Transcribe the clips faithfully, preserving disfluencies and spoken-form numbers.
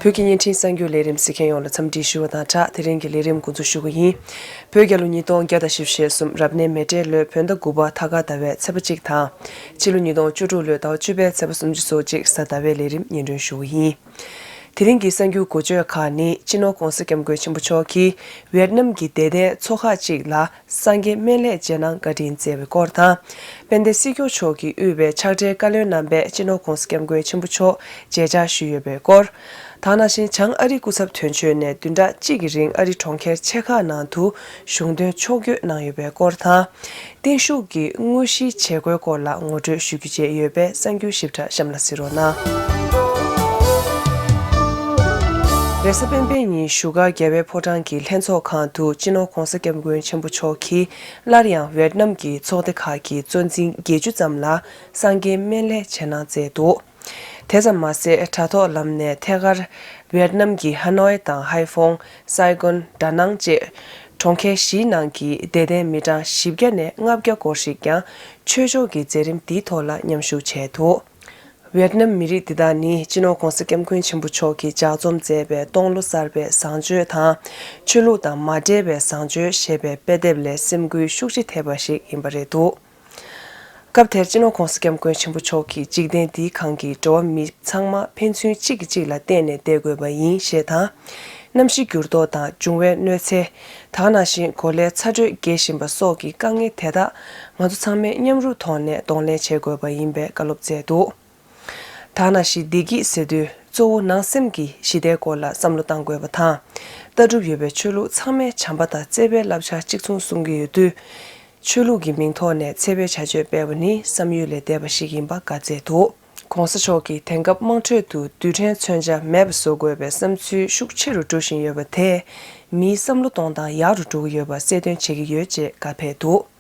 བོད་ཀྱི་བརྙན་འཕྲིན་གསར་འགྱུར་ལས་རིམ་གཟིགས་མཁན་ཡོངས་ལ་འཚམས་འདྲི་ཞུ་བ་དང་སྦྲགས། དེ་རིང་གི་ལས་རིམ་འགོ་འཛུགས་ཞུ་གི་ཡིན། བོད་རྒྱལ་ལོ་ཉིས་སྟོང་བརྒྱ་དང་བཞི་བཅུ་ཞེ་གསུམ་རབ་གནས་མེ་སྤྲེལ་ལོའི་བོད་ཟླ་དགུ་པ་ཐ་སྐར་ཟླ་བའི་ཚེས་པ་གཅིག་དང་། ཕྱི་ལོ་ཉིས་སྟོང་བཅུ་དྲུག་ལོའི་ཟླ་བ་བཅུ་པའི་ཚེས་པ་སུམ་ཅུ་སོ་གཅིག་གཟའ་ཟླ་བའི་ལས་རིམ་སྙན་སྒྲོན་ཞུ་གི་ཡིན། དེ་རིང་གི་གསར་འགྱུར་འགོ་བརྗོད་ཁག་ནི། སྤྱི་ནོར་༧གོང་ས་༧སྐྱབས་མགོན་ཆེན་པོ་མཆོག་གིས་ཝེད་ནམ་གྱི་བདེ་ལྡན་ཚོགས་ཁག་ཅིག་ལ་སངས་རྒྱས་སྨན་བླའི་རྗེས་གནང་བཀའ་དྲིན་སྩལ་བའི་སྐོར་དང་། དཔལ་ལྡན་སྲིད་སྐྱོང་མཆོག་གིས་དབུས་པའི་ཕྱག་སྦྲེལ་བཀའ་བློན་རྣམ་པས་སྤྱི་ནོར་༧གོང་ས་༧སྐྱབས་མགོན་ཆེན་པོ་མཆོག་མཇལ་བཅར་ཞུས་ཡོད་པའི་སྐོར། ད་ག་ནང་བཞིན་བྱང་ཨ་རིའི་སྐུ་ཚབ་དོན་གཅོད་ནས་བདུན་ཕྲག་གཅིག་གི་རིང་ཨ་རིའི་གྲོང་ཁྱེར་ཆེ་ཁག་ནང་དུ་གཞུང་དོན་ཕྱོགས་བསྐྱོད་གནང་ཡོད་པའི་སྐོར་དང་། བརྟན་བཞུགས་ཀྱི་དངོས་གཞིའི་བྱེད་སྒོའི་སྐོར་ལ་ངོ་སྤྲོད་ཞུ་རྒྱུ་བཅས་ཡོད་པས་གསར་འགྱུར་ཞིབ་ཕྲ་གཤམ་ལ་གཟིགས་རོགས་གནང་། རེས་གཟའ་སྤེན་པའི་ཉིན་བཞུགས་སྒར་རྒྱལ་བའི་ཕོ་བྲང་གི་ལྷན་ཚོགས་ཁང་དུ་སྤྱི་ནོར་༧གོང་ས་༧སྐྱབས་མགོན་ཆེན་པོ་མཆོག་གིས་སླར་ཡང་ཝེད་ནམ་གྱི་ཚོགས་སྡེ་ཁག་གི་གཙོ་འཛིན་བརྒྱད་ཅུ་ཙམ་ལ་སངས་རྒྱས་སྨན་བླའི་རྗེས་གནང་སྩལ་འདུག་དེ་ཙམ་མ་ཟད། དྲ་ཐོག་ལམ་ནས་ཐད་ཀར་ཝེད་ནམ་གྱི་ཧ་ནོའི་དང་ཧའེ་ཧྥོང་། སའི་ཀོན། ཌ་ནང་བཅས་གྲོང་ཁྱེར་བཞིའི་ནང་གི་བདེ་ལྡན་མི་གྲངས་བཞི་བརྒྱ་ནས་ལྔ་བརྒྱ་སྐོར་ཞིག་ཀྱང་ཆོས་ཕྱོགས་ཀྱི་མཛད་རིམ་འདིའི་ཐོག་ལ་མཉམ་ཞུགས་བྱས་འདུག་ཝེད་ནམ་མི་རིགས་འདི་དག་ནི་སྤྱི་ནོར་༧གོང་ས་༧སྐྱབས་མགོན་ཆེན་པོ་མཆོག་གིས་ལྗགས་རྩོམ་མཛད་པའི་སྟོང་ལོ་གསར་པའི་བཟང་སྤྱོད་དང་། ཆོས་ལུགས་དང་མ་འབྲེལ་བའི་བཟང་སྤྱོད་ཞེས་པའི་དཔེ་དེབ་ལས་སེམས་འགུལ་ཤུགས་ཆེ་ཐེབས་པ་ཞིག་ཡིན་པ་རེད་འདུག་སྐབས་དེར་སྤྱི་ནོར་༧གོང་ས་༧སྐྱབས་མགོན་ཆེན་པོ་མཆོག་གིས་འཇིག་རྟེན་འདིའི་སྒང་གི་འགྲོ་བ་མི་ཚང་མ་ཕན་ཚུན་གཅིག་གིས་གཅིག་ལ་བརྟེན་ནས་བསྡད་དགོས་པ་ཡིན་ཞེས་དང་། གནམ་གཤིས་འགྱུར་ལྡོག་དང་འབྱུང་བའི་གནོད་འཚེ། ད་ག་ནང་བཞིན་གོ་ལའི་ཚ་དྲོད་རྒྱས་བཞིན་པ་སོགས་ཀྱི་དཀའ་ངལ་དེ་དག་ང་ཚོ་ཚང་མས་མཉམ་རུབ་ཐོག་ནས་གདོང་ལེན་བྱེད་དགོས་པ་ཡིན་པའི་བཀའ་སློབ་སྩལ་འདུག་ད་ག་ནང་བཞིན་བདེ་སྐྱིད་ཟེར་དུས་གཙོ་བོ་ནང་སེམས་ཀྱི་ཞི་བདེའི་སྐོར་ལ་བསམ་བློ་གཏང་དགོས་པ་དང་། ལྟ་གྲུབ་ཡོད་པའི་ཆོས་ལུགས་ཚང་མས་བྱམས་པ་དང་བརྩེ་བའི་བསླབ་བྱ་གཅིག་མཚུངས་གསུང་གི་ཡོད་དུས། ཆོས་ལུགས་ཀྱི་མིང་ཐོག་ནས་འཚེ་བའི་བྱ་སྤྱོད་སྤེལ་བ་ནི་བསམ་ཡུལ་ལས་འདས་པ་ཞིག་ཡིན་པ་བཀའ་སྩལ་འདུག་གོང་ས་མཆོག་གིས་དེང་སྐབས་དམངས་ཁྲོད་དུ་རྡུལ་ཕྲན་མཚོན་ཆ་མེད་པ་བཟོ་དགོས་པའི་བསམ་ཚུལ་ཤུགས་ཆེ་རུ་འགྲོ་བཞིན་ཡོད་པ་དེས་མིའི་བསམ་བློ་གཏོང་སྟངས་ཡག་རུ་འགྲོ་གི་ཡོད་པ་གསལ་སྟོན་བྱེད་ཀྱི་ཡོད་ཅེས་བཀའ་ཕེབས་འདུག་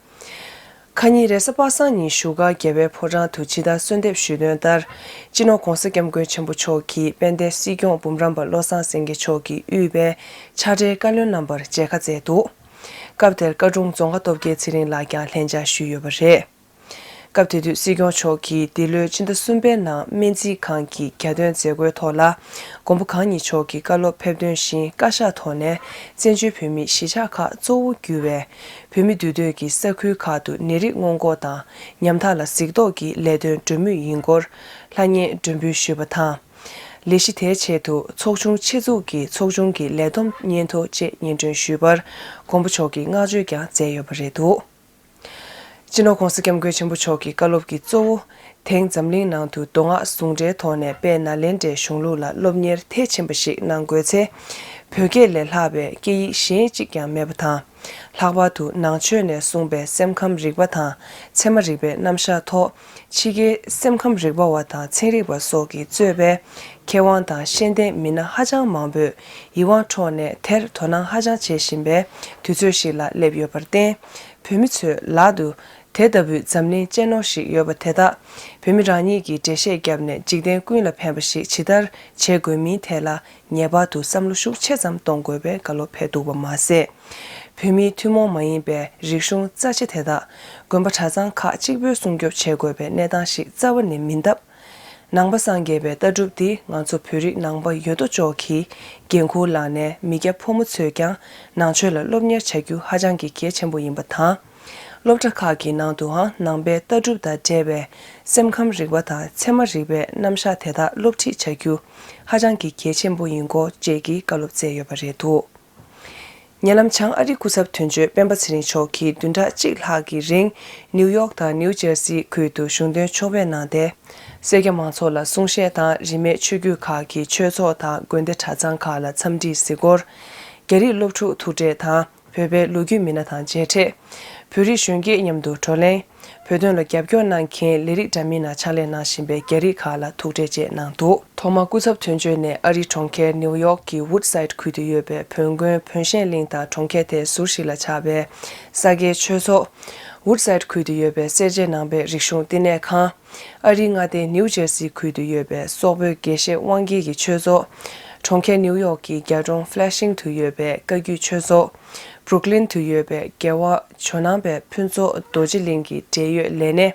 ཁ་ཉིན་རེས་གཟའ་པ་སངས་ཉིན་བཞུགས་སྒར་རྒྱལ་བའི་ཕོ་བྲང་དུ་ཇི་ལྟར་གསོལ་འདེབས་ཞུས་དོན་ལྟར། སྤྱི་ནོར་༧གོང་ས་༧སྐྱབས་མགོན་ཆེན་པོ་མཆོག་གིས་དཔལ་ལྡན་སྲིད་སྐྱོང་འབུམ་རམས་པ་བློ་བཟང་སེང་གེ་མཆོག་གིས་དབུས་པའི་ཕྱག་སྦྲེལ་བཀའ་བློན་རྣམ་པར་མཇལ་ཁ་སྩལ་འདུག་སྐབས་དེར་བཀའ་དྲུང་ཙོང་ཁ་སྟོབས་རྒྱལ་ཚེ་རིང་ལགས་ཀྱང་ལྷན་བཅར་ཞུས་ཡོད་པ་རེད། སྐབས་དེ་དུས་སྲིད་སྐྱོང་མཆོག་གིས་འདི་ལོའི་སྤྱི་ཟླ་གསུམ་པའི་ནང་སྨན་རྩིས་ཁང་གི་གྱ་སྟོན་མཛད་སྒོའི་ཐོག་ལ། མགོན་པོ་གང་ཉིད་མཆོག་གི་བཀའ་སློབ་ཕེབས་དོན་བཞིན་བཀའ་ཤག་ཐོག་ནས་བཙན་བྱོལ་བོད་མིའི་གཞིས་ཆགས་ཁག་གཙོ་བོ་གྱུར་བའི་བོད་མི་འདུས་སྡོད་ཀྱི་ས་ཁུལ་ཁག་ཏུ་ནད་རིགས་སྔོན་འགོག་དང་ཉམ་ཐག་ལ་གཟིགས་རྟོག་གི་ལས་དོན་སྒྲུབ་མུས་ཡིན་སྐོར་ལྷང་ངེར་མགྲོན་འབོད་ཞུས་པ་དང་། ལས་གཞི་དེའི་ཆེད་དུ་ཚོགས་ཆུང་ཆེད་འཛུགས་ཀྱིས་ཚོགས་ཆུང་གི་ལས་བསྡོམས་སྙན་ཐོ་བཅས་སྙན་སྒྲོན་ཞུས་པར། མགོན་པོ་མཆོག་གིས་བསྔགས་བརྗོད་ཀྱང་མཛད་ཡོད་པ་རེད་འདུག་སྤྱི་ནོར་༧གོང་ས་༧སྐྱབས་མགོན་ཆེན་པོ་མཆོག་གི་བཀའ་སློབ་ཀྱི་གཙོ་བོ། དེང་འཛམ་གླིང་ནང་དུ་མདོ་སྔགས་ཟུང་འབྲེལ་ཐོག་ནས་དཔལ་ནཱ་ལེནྡྲའི་གཞུང་ལུགས་ལ་སློབ་གཉེར་མཐིལ་ཕྱིན་པ་ཞིག་གནང་དགོས་ཚེ། བོད་སྐད་ལས་ལྷག་པའི་སྐད་ཡིག་གཞན་གཅིག་ཀྱང་མེད་པ་དང་། ལྷག་པར་དུ་ནང་ཆོས་ནས་གསུངས་པའི་སེམས་ཁམས་རིག་པ་དང་ཚད་མ་རིག་པའི་རྣམ་གཞག་ཐོག་ཕྱི་རྒྱལ་སེམས་ཁམས་རིག་པ་བ་དང་ཚན་རིག་པ་སོགས་ཀྱིས་གཙོས་པའི་མཁས་དབང་དང་ཤེས་ལྡན་མི་སྣ་ཧ་ཅང་མང་པོས་ཡིད་དབང་འཕྲོག་ནས་དེར་དོ་སྣང་ཧ་ཅང་བྱེད་བཞིན་པའི་དུས་ཚོད་ཞིག་ལ་སླེབས་ཡོད་པར་བརྟེན། བོད་མི་ཚོས་ལག་ཏུ་དེ་ལྟ་བུའི་འཛམ་གླིང་གཅེས་ནོར་ཞིག་ཡོད་པ་དེ་དག་བོད་མི་རང་ཉིད་ཀྱིས་འགྲེལ་བཤད་བརྒྱབ་ནས་འཇིག་རྟེན་ཀུན་ལ་ཕན་པ་ཞིག་ཇི་ལྟར་བྱེད་དགོས་མིན་ཐད་ལ་ངེས་པར་དུ་བསམ་བློ་ཤུགས་ཆེ་ཙམ་གཏོང་དགོས་པའི་བཀའ་སློབ་ཕེབས་འདུག་པ་མ་ཟད། བོད་མིའི་ཐུན་མོང་མ་ཡིན་པའི་རིག་གཞུང་རྩ་ཆེ་དེ་དག་དགོན་པ་གྲྭ་ཚང་ཁག་གཅིག་པུས་སྲུང་སྐྱོབ་བྱེད་དགོས་པའི་གནས་སྟངས་ཤིག་རྩ་བ་ནས་མིན་སྟབས། ནང་པ་སངས་རྒྱས་པའི་ལྟ་གྲུབ་འདིས་ང་ཚོ་བོད་རིགས་ནང་པ་ཡོད་དོ་ཅོག་གི་འགན་ཁུར་བླངས་ནས་མི་སྐྱ་ཕོ་མོ་ཚོས་ཀྱང་ནང་ཆོས་ལ་སློབ་གཉེར་བྱ་རྒྱུ་ཧ་ཅང་གི་གལ་ཆེན་པོ་ཡིན་པ་དང་། སློབ་གྲྭ་ཁག་གི་ནང་དུའང་ནང་པའི་ལྟ་གྲུབ་དང་འབྲེལ་བའི་སེམས་ཁམས་རིག་པ་དང་ཚད་མ་རིག་པའི་རྣམ་གཞག་དེ་དག་སློབ་ཁྲིད་བྱ་རྒྱུ་ཧ་ཅང་གི་གལ་ཆེན་པོ་ཡིན་སྐོར་བཅས་ཀྱི་བཀའ་སློབ་སྩལ་ཡོད་པ་རེད་འདུག་ཉེ་ལམ་བྱང་ཨ་རིའི་སྐུ་ཚབ་དོན་གཅོད་སྤེན་པ་ཚེ་རིང་མཆོག་གིས་བདུན་ཕྲག་གཅིག་ལྷག་གི་རིང་ནིའུ་ཡོག་དང་ནིའུ་ཇར་སི་ཁུལ་དུ་གཞུང་དོན་ཕྱོགས་ཕེབས་གནང་སྟེ། སེར་སྐྱ་མང་ཚོགས་ལ་གསུང་བཤད་དང་རིས་མེད་ཆོས་བརྒྱུད་ཁག་གི་ཆོས་ཚོགས་དང་དགོན་སྡེ་གྲྭ་ཚང་ཁག་ལ་འཚམས་འདྲིའི་གཟིགས་སྐོར། རྒྱ་རིགས་སློབ་ཕྲུག་ཐུག་འཕྲད་དང་བོད་པའི་ལོ་རྒྱུས་མི་སྣ་དང་མཇལ་འཕྲད། བོད་རིགས་གཞོན་སྐྱེས་མཉམ་དུ་བགྲོ་གླེང་། བོད་དོན་ལ་རྒྱབ་སྐྱོར་གནང་མཁན་ལས་རིགས་འདྲ་མིན་ནང་ཕྱག་ལས་གནང་བཞིན་པའི་རྒྱ་རིགས་ཁག་ལ་ཐུག་འཕྲད་བཅས་གནང་འདུག་ཐོག་མར་སྐུ་ཚབ་དོན་གཅོད་ནས་ཨ་རིའི་གྲོང་ཁྱེར་ནིའུ་ཡོག་གི་Woodside་ཁུལ་དུ་ཡོད་པའི་བོན་དགོན་བོན་གཤེན་གླིང་དང་གྲོང་ཁྱེར་དེའི་ཟུར་ཞིག་ལ་ཆགས་པའི་ས་དགེའི་ཆོས་ཚོགས། Woodside་ཁུལ་དུ་ཡོད་པའི་སེར་བྱེས་ནང་པའི་རིག་གཞུང་བསྟི་གནས་ཁང་། ཨ་རིའི་མངའ་སྡེ་ནིའུ་ཇར་སི་ཁུལ་དུ་ཡོད་པའི་སོག་པོའི་དགེ་བཤེས་དབང་རྒྱལ་གྱི་ཆོས་ཚོགས། གྲོང་ཁྱེར་ནིའུ་ཡོག་གི་རྒྱ་གྲོང་Flushing་དུ་ཡོད་པའི་བཀའ་བརྒྱུད་ཆོས་ཚོགས། Brooklyn་དུ་ཡོད་པའི་རྒྱལ་བ་ཇོ་ནང་པའི་ཕུན་ཚོགས་རྡོ་རྗེ་གླིང་གི་འབྲེལ་ཡོད་ལས་སྣེ།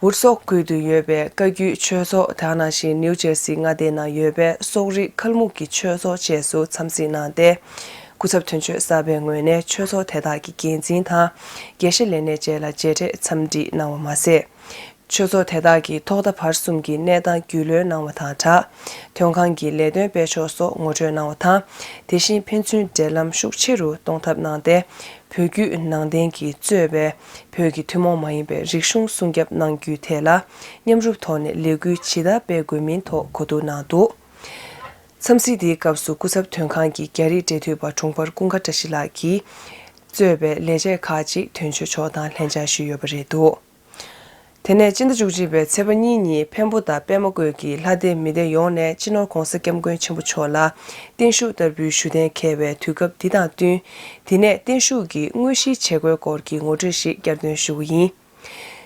ཝུཌ་སོག་ཁུལ་དུ་ཡོད་པའི་བཀའ་བརྒྱུད་ཆོས་ཚོགས་དེ་ནང་བཞིན་ནིའུ་ཇར་སི་མངའ་སྡེ་ནང་ཡོད་པའི་སོག་རིགས་ཁལ་མུག་གི་ཆོས་ཚོགས་བཅས་སུ་འཚམས་གཟིགས་གནང་སྟེ། སྐུ་ཚབ་དོན་གཅོད་གསར་པའི་ངོས་ནས་ཆོས་ཚོགས་དེ་དག་གི་འགན་འཛིན་དང་། དགེ་བཤེས་ལས་སྣེ་བཅས་ལ་མཇལ་འཕྲད་འཚམས་འདྲི་གནང་བ་མ་ཟད། ཆོས་ཚོགས་དེ་དག་གིས་ཐོག་མཐའ་བར་གསུམ་གྱི་གནས་སྟངས་རྒྱུས་ལོན་གནང་བ་དང་སྦྲགས། དོན་ཁང་གི་ལས་དོན་སྤེལ་ཕྱོགས་སོགས་ངོ་སྤྲོད་གནང་བ་དང་། དེ་བཞིན་ཕན་ཚུན་འབྲེལ་ལམ་ཤུགས་ཆེ་རུ་གཏོང་ཐབས་གནང་སྟེ། བོད་བརྒྱུད་ནང་བསྟན་གྱིས་གཙོས་པའི་བོད་ཀྱི་ཐུན་མོང་མ་ཡིན་པའི་རིག་གཞུང་སྲུང་སྐྱོབ་གནང་རྒྱུའི་ཐད་ལ། མཉམ་རུབ་ཐོག་ནས་ལས་འགུལ་ཇི་ལྟར་སྤེལ་དགོས་མིན་ཐོག་གོ་བསྡུར་གནང་འདུག་འཚམས་གཟིགས་འདིའི་སྐབས་སུ་སྐུ་ཚབ་དོན་ཁང་གི་རྒྱ་རིགས་འབྲེལ་མཐུད་པ་དྲུང་འཕར་ཀུན་དགའ་བཀྲ་ཤིས་ལགས་ཀྱིས་གཙོས་པའི་ལས་བྱེད་ཁག་ཅིག་དོན་གཅོད་མཆོག་དང་ལྷན་བཅར་ཞུས་ཡོད་པ་རེད་འདུག་དེ་ནས་སྤྱི་ཟླ་བཅུ་གཅིག་པའི་ཚེས་པ་གཉིས་ཉིན་འཕན་པོ་དང་པད་མ་བཀོད་ཀྱིས་ལྷ་སྡེ་མི་སྡེ་ཡོངས་ནས་སྤྱི་ནོར་༧གོང་ས་༧སྐྱབས་མགོན་ཆེན་པོ་མཆོག་ལ་བརྟན་བཞུགས་བསྟར་འབུལ་ཞུ་གཏན་འཁེལ་བའི་དུས་སྐབས་འདི་དང་བསྟུན། དེ་ནས་བརྟན་བཞུགས་ཀྱི་དངོས་གཞིའི་བྱེད་སྒོའི་སྐོར་གྱི་ངོ་སྤྲོད་ཞིག་བསྐྱར་ཟློས་ཞུ་གི་ཡིན།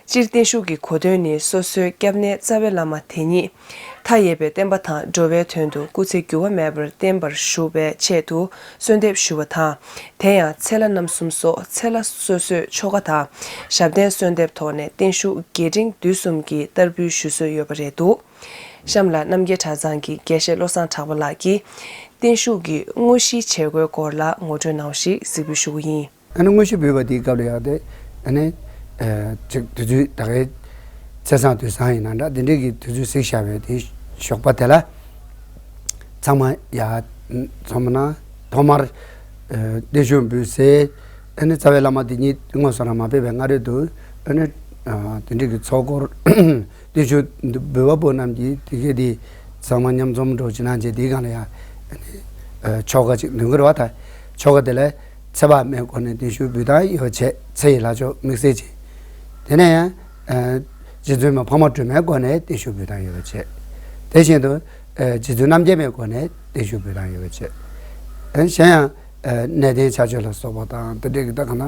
སྤྱིར་བརྟན་བཞུགས་ཀྱི་གོ་དོན་ནི་སོ་སོའི་སྐྱབས་གནས་རྩ་བའི་བླ་མ་དེ་ཉིད་མཐའ་ཡས་པའི་བསྟན་པ་དང་འགྲོ་བའི་དོན་དུ་སྐུ་ཚེ་འགྱུར་བ་མེད་པར་བརྟན་པར་བཞུགས་པའི་ཆེད་དུ་གསོལ་འདེབས་ཞུ་བ་དང་། དེ་ཡང་ཚེ་ལྷ་རྣམ་གསུམ་སོགས་ཚེ་ལྷ་སོ་སོས་ཆོ་ག་དང་ཞབས་བརྟན་གསོལ་འདེབས་ཐོག་ནས་བརྟན་བཞུགས་རྒྱས་འབྲིང་བསྡུས་གསུམ་གྱི་བསྟར་འབུལ་ཞུ་སྲོལ་ཡོད་པ་རེད་འདུག་གཤམ་ལ་རྣམ་རྒྱལ་གྲྭ་ཚང་གི་དགེ་བཤེས་བློ་བཟང་གྲགས་པ་ལགས་ཀྱིས་བརྟན་བཞུགས་ཀྱི་དངོས་གཞིའི་བྱེད་སྒོའི་སྐོར་ལ་ངོ་སྤྲོད་གནང་བ་ཞིག་གཟིགས་འབུལ་ཞུ་གི་ཡིན། ཨ་ནི་དངོས་གཞི་འབུལ་བ་དེའི་སྐབས་ལ་ཡག་སྟེ། ཨ་ནི་ཨ་ཅིག་དུས་ཚོད་ད་གའི་ཚེས་བཟང་དུས་བཟང་ཡིན་ན་འདྲ། དེ་འདྲའི་གི་དུས་ཚོད་གཟིགས་བཞག་པའི་དེའི་ཞོགས་པ་དེ་ལ་ཚང་མ་ཡར་འཛོམས་ན་ཐོག་མར་ཨ་བརྟན་བཞུགས་འབུལ་སའི་ཨ་ནི་རྩ་བའི་བླ་མ་དེ་ཉིད་དངོས་སུ་རང་མ་ཕེབས་པའི་སྔ་རོལ་དུ། ཨ་ནི་ཨ་དེ་འདྲའི་གི་ཚོགས་འཁོར་བརྟན་བཞུགས་འབུལ་བ་པོ་རྣམས་ཀྱིས་དེ་གའི་དེ་ཚང་མ་མཉམ་འཛོམས་འགྲོ་ཅིག་གནང་བྱས། དེའི་སྒང་ལ་ཡང་ཨ་ནི་ཨ་ཆོ་ག་ཅིག་འདོན་གྱི་རེད་བ། ད་ཆོ་ག་དེ་ལ་ཚེ་དཔག་མེད་སྒོ་ནས་བརྟན་བཞུགས་འབུལ་སྟངས་ཡོད་པ་བྱས། ཚེ་ཡི་ལྷ་མཆོག་དམིགས་བསལ་ཅན། དེ་ནས་ཡང་ཨ་རྗེ་བཙུན་མ་འཕགས་མ་སྒྲོལ་མའི་སྒོ་ནས་བརྟན་བཞུགས་འབུལ་སྟངས་ཡོད་པ་བྱས། དེ་བཞིན་དུ་ཨ་རྗེ་བཙུན་རྣམ་རྒྱལ་མའི་སྒོ་ནས་བརྟན་བཞུགས་འབུལ་སྟངས་ཡོད་པ་བྱས། ཨ་གཞན་ཡང་ཨ་གནས་བརྟན་ཕྱག་མཆོད་ལ་སོགས་པ་དང་། དེ་འདྲའི་གི་ད་ག་ན་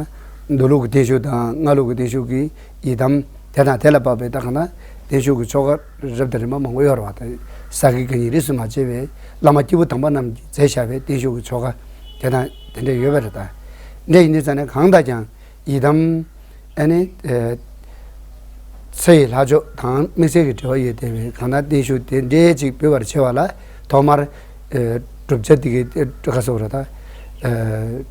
མདོ་ལུགས་ཀྱི་བརྟན་བཞུགས་དང་སྔགས་ལུགས་ཀྱི་བརྟན་བཞུགས་ཀྱི་ཡི་དམ་དེ་དང་དེ་ལ་དཔག་པའི་ད་ག་ན་བརྟན་བཞུགས་ཀྱི་ཆོ་ག་རབ་དང་རིམ་པ་མང་པོ་ཡོད་རེད་བ། ད་ས་དགེ་བཀའ་རྙིང་རིས་སུ་མ་ཆད་པའི་བླ་མ་སྐྱེས་བུ་དམ་པ་རྣམས་ཀྱིས་མཛད་བཞག་པའི་བརྟན་བཞུགས་ཀྱི་ཆོ་ག་དེ་དང་དེ་འདྲ་ཡོད་པ་རེད། ད་འདྲ་ཡིན་དུས་ཙང་ནས་གང་ལྟར་ཀྱང་ཡི་དམ་ཨ་ནི་ཨ་ཚེ་ཡི་ལྷ་མཆོག་དང་དམིགས་བསལ་གྱི་འབྲེལ་བ་ཡོད་བསྡད་པའི་གང་ལྟར་བརྟན་བཞུགས་དེ་འདྲའི་ཅིག་འབུལ་བར་བྱེད་པ་ལ་ཐོག་མར་ཨ་སྒྲུབ་བྱ་དེ་གའི་ག་ཟེར་དགོས་རེད། ད་ཨ་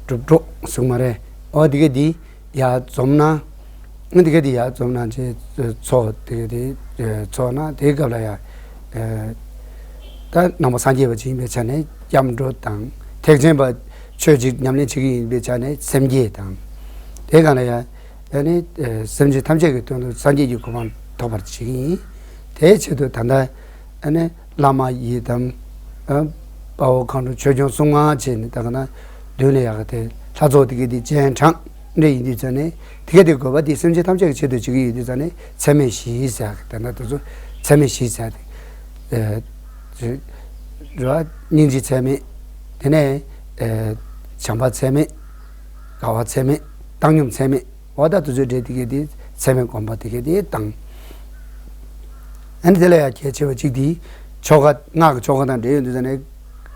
སྒྲུབ་གྲོགས་གསུང་མ་རེད། འོ་དེ་གའི་དེ་ཡར་འཛོམས་ན། ཨ་དེ་ག་དེ་ཡར་འཛོམས་གནང་བྱས་ཚོགས་དེ་ག་དེ་ཚོགས་ན། དེའི་སྐབས་ལ་ཡང་ཨ་ད་ནང་པ་སངས་རྒྱས་པ་ཅིག་ཡིན་པའི་ཆ་ནས་སྐྱབས་འགྲོ་དང་། ཐེག་ཆེན་པ་ཆོས་ཅིག་ཉམས་ལེན་བྱེད་ཀྱི་ཡིན་པའི་ཆ་ནས་སེམས་བསྐྱེད་དང་། དེའི་སྒང་ལ་ཡང་ཨ་ནི་ཨ་སེམས་ཅན་ཐམས་ཅད་ཀྱི་དོན་དུ་སངས་རྒྱས་ཀྱི་གོ་འཕང་ཐོབ་པར་བྱེད་ཀྱི་ཡིན། དེའི་ཆེད་དུ་ད་ལྟ་ཨ་ནི་བླ་མ་ཡི་དམ། ཨ་དཔའ་བོ་མཁའ་འགྲོ་ཆོས་སྐྱོང་སྲུང་མ་བྱས་ནས་ད་ག་ན་མདུན་ལ་ཡག་ག་དེ་ལྷ་ཚོགས་དེ་ག་དེ་སྤྱན་དྲངས་འདྲ་ཡིན་དུས་ཙང་ནས། དེ་ག་དེ་དགོས་པ་དེ་སེམས་ཅན་ཐམས་ཅད་ཀྱི་ཆེད་དུ་བྱེད་ཀྱི་ཡོད་དུས་ཙང་ནས་ཚད་མེད་བཞི་ཟེར་ཡག་གི། ད་ལྟ་དེ་ཚོ་ཚད་མེད་བཞི་ཟེར་ཡག་དེ་ཨ་རེད་བ། སྙིང་རྗེ་ཚད་མེད། དེ་ནས་ཨ་བྱམས་པ་ཚད་མེད། དགའ་བ་ཚད་མེད། བཏང་སྙོམས་ཚད་མེད། འོ་ད་དེ་ཚོའི་གྲས་དེ་ག་དེ་ཚད་མེད་སྒོམ་པ་དེ་ག་དེ་དང་། ཨ་ནི་དེ་ལ་ཡང་གལ་ཆེ་བ་གཅིག་དེ་ཆོ་ག་སྔགས་ཀྱི་ཆོ་ག་དང་འབྲེལ་ཡོད་དུས་ཙང་ནས།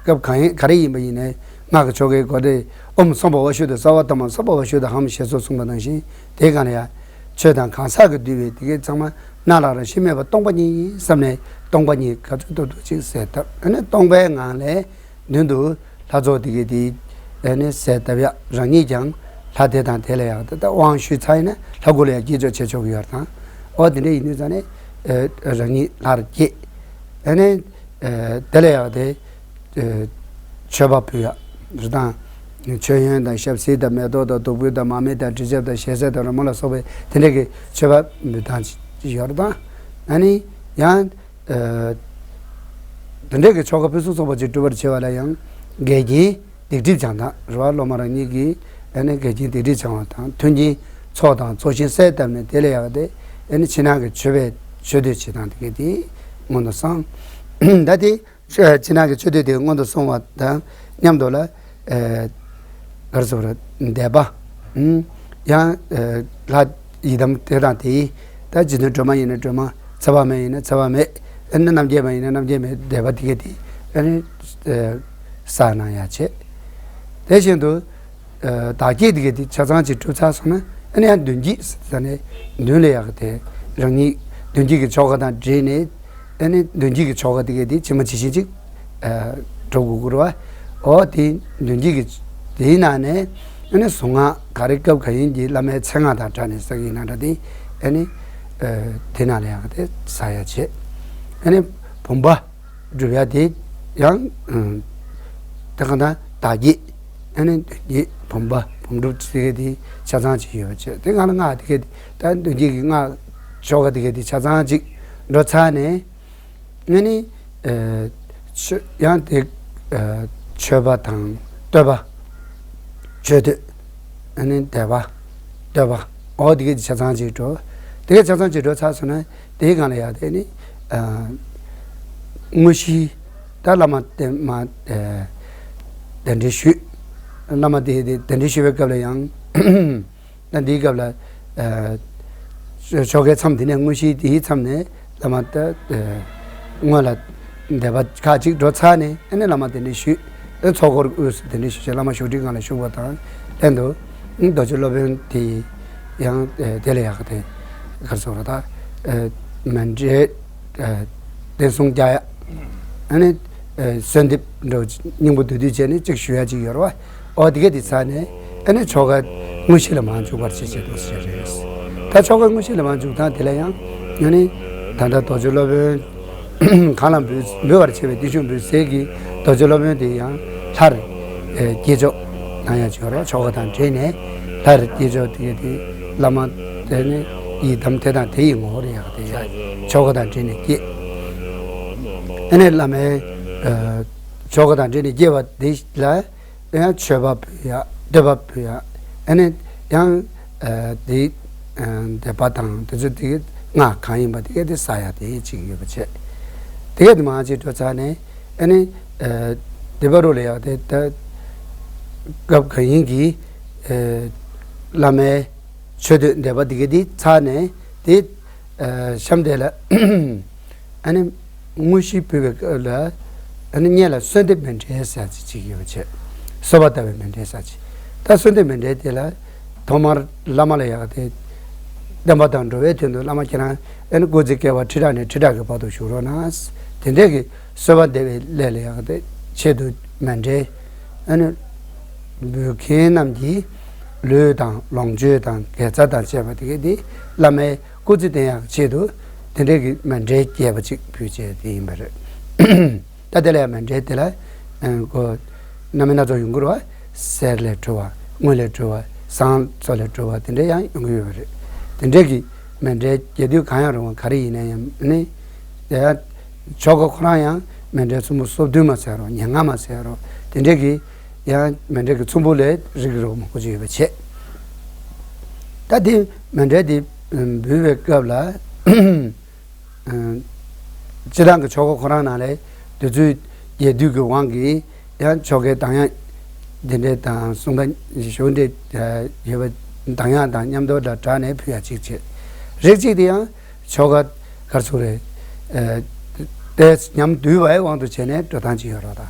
སྐབས་གང་ཡིན་ག་རེ་ཡིན་པ་ཡིན་ནའི་སྔགས་ཀྱི་ཆོ་གའི་སྒོ་དེ་ཨོཾ་སྭ་བྷཱ་ཝ་ཤུདྡྷ་སརྦ་ཐ་མ་སྭ་བྷཱ་ཝ་ཤུདྡྷ་ཧཾ་ཞེས་སོགས་གསུངས་པ་ནང་བཞིན། དེའི་སྒང་ལ་ཡང་ཆོས་དང་གང་ཟག་གིས་བསྡུས་པའི་དེ་གའི་ཚང་མ་སྣང་ལ་རང་བཞིན་མེད་པ་སྟོང་པ་ཉིད་ཡིན་བསམ་ནས་སྟོང་པ་ཉིད་ག་ཚོད་ཐུབ་ཐུབ་ཅིག་གསལ་བཏབ། ཨ་ནི་སྟོང་པའི་ངང་ལས་མདུན་དུ་ལྷ་ཚོགས་དེ་གའི་དེ་ཨ་ནི་གསལ་བཏབ་ཡག། རང་ཉིད་ཀྱང་ལྷ་དེ་དང་དེ་ལ་ཡག་དེ་ལྟ་དབང་ཞུས་ཚར་ཡིན་ན་ལྷ་སྐུ་ལ་ཡང་བསྐྱེད་ཆོག་བྱེད་ཆོག་གི་ཡོད་དང་། འོ་དེ་འདྲ་ཡིན་དུས་ཙང་ནས་ཨ་རང་ཉིད་ལྷར་བསྐྱེད། ཨ་ནི་ཨ་དེ་ལ་ཡག་དེ་ཨ་མཆོད་པ་ཕུལ་ཡག་རེད་དང་། མཆོད་ཡོན་དང་ཞབས་བསིལ་དང་མེ་ཏོག་དང་བདུག་སྤོས་དང་མར་མེ་དང་དྲི་ཆབ་དང་ཞལ་ཟས་དང་རོལ་མོ་ལ་སོགས་པའི་དེ་འདྲ་གི་མཆོད་པ་འབུལ་སྟངས་ཅིག་ཡོད་རེད་དང་། ཨ་ནི་ཡང་། ཨ་དེ་འདྲའི་གི་ཆོ་ག་ཕུན་སུམ་ཚོགས་པ་ཅིག་སྒྲུབ་པར་བྱེད་པ་ལ་ཡང་འགལ་རྐྱེན་སྡིག་སྒྲིབ་སྦྱང་སྟངས་རེད་བ། སློབ་མ་རང་ཉིད་ཀྱིས་ཨ་ནི་འགལ་རྐྱེན་སྡིག་སྒྲིབ་སྦྱང་བ་དང་། མཐུན་རྐྱེན་ཚོགས་དང་ཚོགས་ཞིང་གསལ་བཏབ་ནས་དེ་ལ་ཡག་དེ་ཨ་ནི་ཕྱི་ནང་གི་མཆོད་པའི་མཆོད་བསྟོད་བྱེད་སྟངས་དེ་ག་དེ་སྔོན་དུ་སོང་། ད་དེ་ཕྱི་ནང་གི་མཆོད་བསྟོད་དེ་སྔོན་དུ་སོང་བ་དང་མཉམ་དུ་ལ། ཨ་ག་རེ་ཟེར་དགོས་རེད། བཟླས་པ། ཨུམ། ཡང་ཨ་ལྷ་ཡི་དམ་དེ་དང་དེའི། ད་རྗེ་བཙུན་སྒྲོལ་མ་ཡིན་ན་སྒྲོལ་མ། ཚེ་དཔག་མེད་ཡིན་ན་ཚེ་དཔག་མེད། ཨ་ནི་རྣམ་རྒྱལ་མ་ཡིན་ན་རྣམ་རྒྱལ་མའི་བཟླས་པ་དེ་ག་དེ་ཨ་ནི་ཨ་བསགས་གནང་ཡག་བྱས། དེ་བཞིན་དུ་ཨ་བདག་བསྐྱེད་དེ་ག་དེ་ཆ་ཚང་ཅིག་གྲུབ་ཚར་སོང་ན། ཨ་ནི་ཡང་མདུན་བསྐྱེད་ཟེར་ནས་མདུན་ལ་ཡག་གི་དེ་རང་ཉིད་ མདུན་བསྐྱེད་ཀྱི་ཆོ་ག་དང་འབྲེལ་ནས་ཨ་ནི་མདུན་བསྐྱེད་ཀྱི་ཆོ་ག་དེ་གས་དེ་ཇི་མ་ཇི་བཞིན་ཅིག་ཨ་སྒྲུབ་དགོས་ཀྱི་རེད་བ། འོ་དེ་མདུན་བསྐྱེད་ཀྱི་དེའི་ནང་ནས་ཨ་ནི་གཟུངས་སྔགས་ག་རེ་སྐབས་ག་ཡིན་གྱི་བླ་མའི་མཚན་སྔགས་དང་སྦྲགས་ནས་གསུང་གི་ཡིན་ན་འདྲ་དེ་ཨ་ནི་ཨ་དེ་ནང་ལ་ཡང་དེ་གསུང་ཡ་བྱེད། ཨ་ནི་བུམ་པ་སྒྲུབ་ཡ་དེ་ཡང་ཨ་དེ་ག་ད་བདག་བསྐྱེད། ཨ་ནི་བདག་བསྐྱེད་བུམ་པ་བུམ་སྒྲུབ་ཟེར་གྱི་དེ་ཆ་ཚང་ཅིག་ཡོད་པ་བྱས། དེ་སྔ་ལ་སྔགས་དེ་གས་དེ་ད་མདུན་བསྐྱེད་ཀྱི་སྔགས་ཆོ་ག་དེ་གས་དེ་ཆ་ཚང་ཅིག་འགྲོ་ཚར་ནས། ཨ་ནི་ཨ་མཆོད་ཡང་དེ་ཨ་མཆོད་པ་དང་བསྟོད་པ། མཆོད་བསྟོད། ཨ་ནི་དད་པ། བསྟོད་པ། འོ་དེ་གས་དེ་ཆ་ཚང་ཅིག་འགྲོ། དེ་གས་ཆ་ཚང་ཅིག་འགྲོ་ཚར་སོང་ན་དེའི་སྒང་ལ་ཡང་དེ་ནི་ཨ་དངོས་གཞི། ད་བླ་མ་དེ་མ་ཨ་གདན་འདྲེན་ཞུས། བླ་མ་དེ་དེ་གདན་འདྲེན་ཞུ་བའི་སྐབས་ལ་ཡང་། ད་འདིའི་སྐབས་ལ་ཨ་ཆོ་ཆོ་གའི་མཚམས་དེ་ནས་དངོས་གཞི་དེའི་མཚམས་ནས་བླ་མ་ད་ཨ་སྔོན་ལ་བཟླས་པ་ཁག་ཅིག་འགྲོ་ཚར་ནས་ཨ་ནི་བླ་མ་གདན་འདྲེན་ཞུས། ཨ་ཚོགས་འཁོར་དབུས་སུ་གདན་འདྲེན་ཞུས་བྱས་བླ་མ་བཞུགས་ཁྲིའི་སྒང་ལ་བཞུགས་པ་དང་ལྷན་དུ་ཨ་རྡོ་རྗེ་སློབ་དཔོན་དེ་ཡང་ཨ་དེ་ལ་ཡག་གི་དེ་ག་རེ་ཟེར་དགོས་རེད། ད་ཨ་མཎྜལ་ཨ་བསྟན་སྲུང་རྒྱག་ཡ། ཨ་ནི་ཨ་གསོལ་འདེབས་འདྲ་བོ་སྙིང་པོ་བསྡུས་བསྡུས་བྱས་ནས་གཅིག་ཞུ་ཡ་གཅིག་ཡོད་རེད་བ། འོ་དེ་གས་དེ་ཚར་ནས་ཨ་ནི་ཆོ་ག་དངོས་གཞི་ལ་མར་འཇུག་པར་བྱེད་ཅེས་འདུག་ཟེར་རེད། ད་ཆོ་ག་དངོས་གཞི་ལ་མར་འཇུག་སྟངས་དེ་ལ་ཡང་ཨ་ནི་ད་ལྟ་རྡོ་རྗེ་སློབ་དཔོན་གང་ལ་འབུལ་འབུལ་བར་བྱེད་པའི་བརྟུལ་ཞུགས་འབུལ་ཟེར་གྱི་རྡོ་རྗེ་སློབ་དཔོན་དེ་ཡང་ལྷར་ཨ་བསྐྱེད་ཆོག་གནང་ཡ་གཅིག་ཡོད་རེད་བ། ཆོ་ག་དང་འབྲེལ་ནས་ལྷར་བསྐྱེད་ཆོག་དེ་གས་དེ་བླ་མ་དེ་ནི་ཡི་དམ་དེ་དང་དེ་ཡི་ངོ་བོར་ཡག་དེ་ཡ་ཆོ་ག་དང་འབྲེལ་ནས་བསྐྱེད། ཨ་ནི་བླ་མའི་ཨ་ཆོ་ག་དང་འབྲེལ་ནས་བསྐྱེད་པ་དེ་ལ་ཡང་མཆོད་པ་ཕུལ་ཡ། བསྟོད་པ་ཕུལ་ཡ། ཨ་ནི་ཡང་ཨ་དེ་ཨ་བཟླས་པ་དང་དེ་ཚོ་དེ་སྔགས་གང་ཡིན་པ་དེ་གས་དེ་གསུང་ཡ་དེ་གཅིག་ཡོད་པ་བྱས། དེ་གས་དེ་མར་གཅིག་འགྲོ་ཚར་ནས་ཨ་ནི་ཨ་སྡིག་པ་རུ་ལ་ཡག་དེ་ད་སྐབས་གང་ཡིན་གྱི་ཨ་བླ་མའི་མཆོད་བསྟོད་བཟླས་པ་དེ་གས་དེ་ཚར་ནས་དེ་ཨ་གཤམ་དེ་ལ་ཨ་ནི་དངོས་གཞི་ཕུལ་བའི་སྐབས་ལ་ཨ་ནི་སྔོན་ལ་གསོལ་འདེབས་མཎྜལ་ཟེར་ཅིག་ཅིག་ཡོད་པ་བྱས། གསོལ་བ་བཏབ་པའི་མཎྜལ་ཟེར་ཅིག་ད་གསོལ་འདེབས་མཎྜལ་དེ་ལ་ཐོག་མར་བླ་མ་ལ་ཡག་དེ་བསྟན་པ་དང་འགྲོ་བའི་དོན་དུ་བླ་མ་ཁྱེད་རང་ཨ་ནི་སྐུ་ཚེ་བསྐལ་པ་ཁྲི་ཕྲག་ནས་ཁྲི་ཕྲག་གི་བར་དུ་བཞུགས་རོགས་གནང་། དེ་འདྲའི་གི་གསོལ་བ་འདེབས་པའི་སླད་ལ་ཡག་དེ་ཆེད་དུ་མཎྜལ་ཨ་ནི་འབུལ་མཁན་རྣམས་ཀྱི་ལུས་དང་ལོངས་སྤྱོད་དང་དགེ་རྩ་དང་བཅས་པ་དེ་གས་དེ་བླ་མའི་སྐུ་ཚེ་བརྟན་ཡག་ཆེད་དུ་དེ་འདྲའི་གི་མཎྜལ་རྒྱས་པ་ཅིག་ཕུལ་བྱས་དེ་ཡིན་པ་རེད། ད་དེ་ལ་ཡང་མཎྜལ་དེ་ལ་ཨ་གོ་རྣམ་སྨིན་སྣ་ཚོགས་ཡོང་གི་རེད་བ། གསེར་ལས་གྲུབ་པ། དངུལ་ལས་གྲུབ་པ། ཟངས་མཚོ་ལས་གྲུབ་པ་དེ་འདྲ་ཡང་ཡོང་གི་ཡོད་པ་རེད། དེ་འདྲའི་གི་མཎྜལ་རྒྱས་བསྡུས་གང་ཡང་རུང་བ་ག་རེ་ཡིན་ན་ཡང་ནི། དེ་ཡང་ཆོ་ག་ཁོ་རང་ཡང་མཎྜལ་ཚོམ་བུ་སོ་བདུན་མ་ཟེར་རོ་ཉེར་ལྔ་མ་ཟེར་རོ་དེ་འདྲའི་གི་ཡང་མཎྜལ་གྱི་ཚོམ་བུ་ལས་རིགས་རུ་མང་པོ་ཅིག་ཡོད་པ་བྱས། ད་དེ་མཎྜལ་དེ་འབུལ་བའི་སྐབས་ལ། ཨ་སྤྱིར་བཏང་གི་ཆོ་ག་ཁོ་རང་ནང་ལས་དེ་ཚོའི་རྒྱས་བསྡུས་ཀྱི་དབང་གིས་ཡང་ཆོ་གའི་གདངས་དབྱངས་འདི་འདྲའི་དང་གསུང་གདངས་ཞུ་འདྲའི་ཡོད་པ་གདངས་དབྱངས་དང་མཉམ་དུ་ལ་སྦྲགས་ནས་ཕུལ་ཡ་གཅིག་བྱས། རིགས་གཅིག་དེ་ཡང་ཆོ་ག་གར་ཚུགས་རེད། ཨ་ཏོག་ཙམ་ཉམས་བསྡུས་པའི་དབང་དུ་བྱས་ནས་འགྲོ་སྟངས་ཅིག་ཡོད་རེད་ད།